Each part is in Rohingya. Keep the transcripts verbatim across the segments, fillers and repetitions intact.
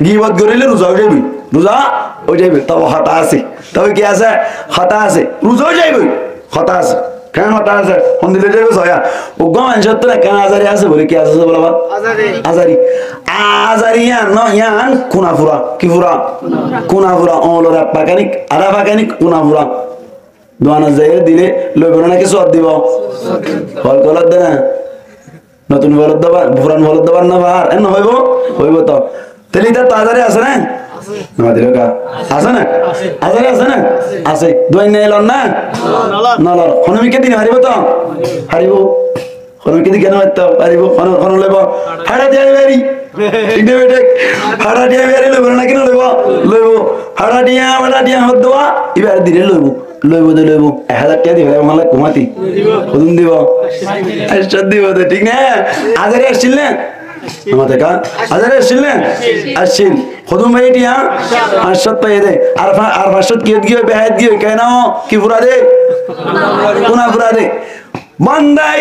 Gibot goríle ruza ói zaiboi. Ruza ói zaiboi. Tobe hotá asé. Tobe ki asé? Hotá asé. Ruza ói zaiboi. Hotá asé. Keén hotá asé? Hondilla ói zaiboi soó. Uggwá maincóttu keén azari asé bóli ki asé bóla ba? Azari. Azari. Azari yián no, yián kuna fura. Ki fura? Kuna fura. Oñlor ek fakanik, adá fakanik kuna fura. Duanot zaiyóre dile loibo né náki sóab dibo? Fol golat de na. Notun folor dóbar, furan folor dóbar no far, en no hoibo? Hoibo to. Tóile ítara to azari asé né? No dilo ka? Asé né? Azari asé né? Asé. Duain no lor né? No lor. Hono mikká di no faribo to? Faribo. Hono mikká di kiyá no faribó? Faribo. Hono, hono loibo? Fáñça thiañ bari. Thík né bethík? Fáñça thiañ bari loibo né náki no loibo? Loibo. Fáñça thiañ, fáñça thiañ hoddúa, ibare dile loibo. Loibo de loibo. Ek házar thiañ dibo, ek házar kumáti. Hodún dibo? Fañcót dibo de, thík né? Azari accíl né? Amar deka, azari accíl né? Accíl. Hodún faiyé thiañ? Fañcót faiyé de. Ar fa-, ar fañcót kiyót giyói, behayót giyói, kiyá no? Ki fura de? Kuna fura de. Banda,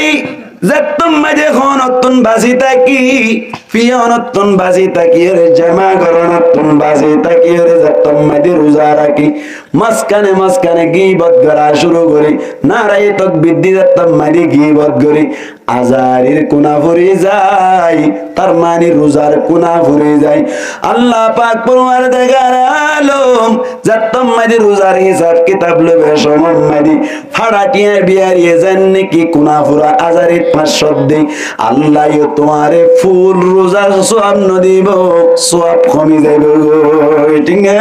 zettót maze honottún basi táki, fiyanottún basi táki, ere jema gorónottún basi táki, ere zettót maze ruza rakí, mazkane mazkane gibot gorá cúru gorí, naraye tokbir di zettót maze gibot gorí, azarir kuna furi zai, tar mani ruzar kuna furi zai. Allah pak forwardigar alom, zettót maze ruzar hisab kitab loibo, e cómot maze fáñça thiañ biyariye zenne ki kuna fura azarit fañcót de, Allah yo tuáñre ful ruzar sóab no dibo, sóab komi zaibo goi, thík né?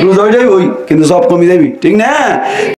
Ruza ói zaibo, kintu sóab komi zaibo, thík né?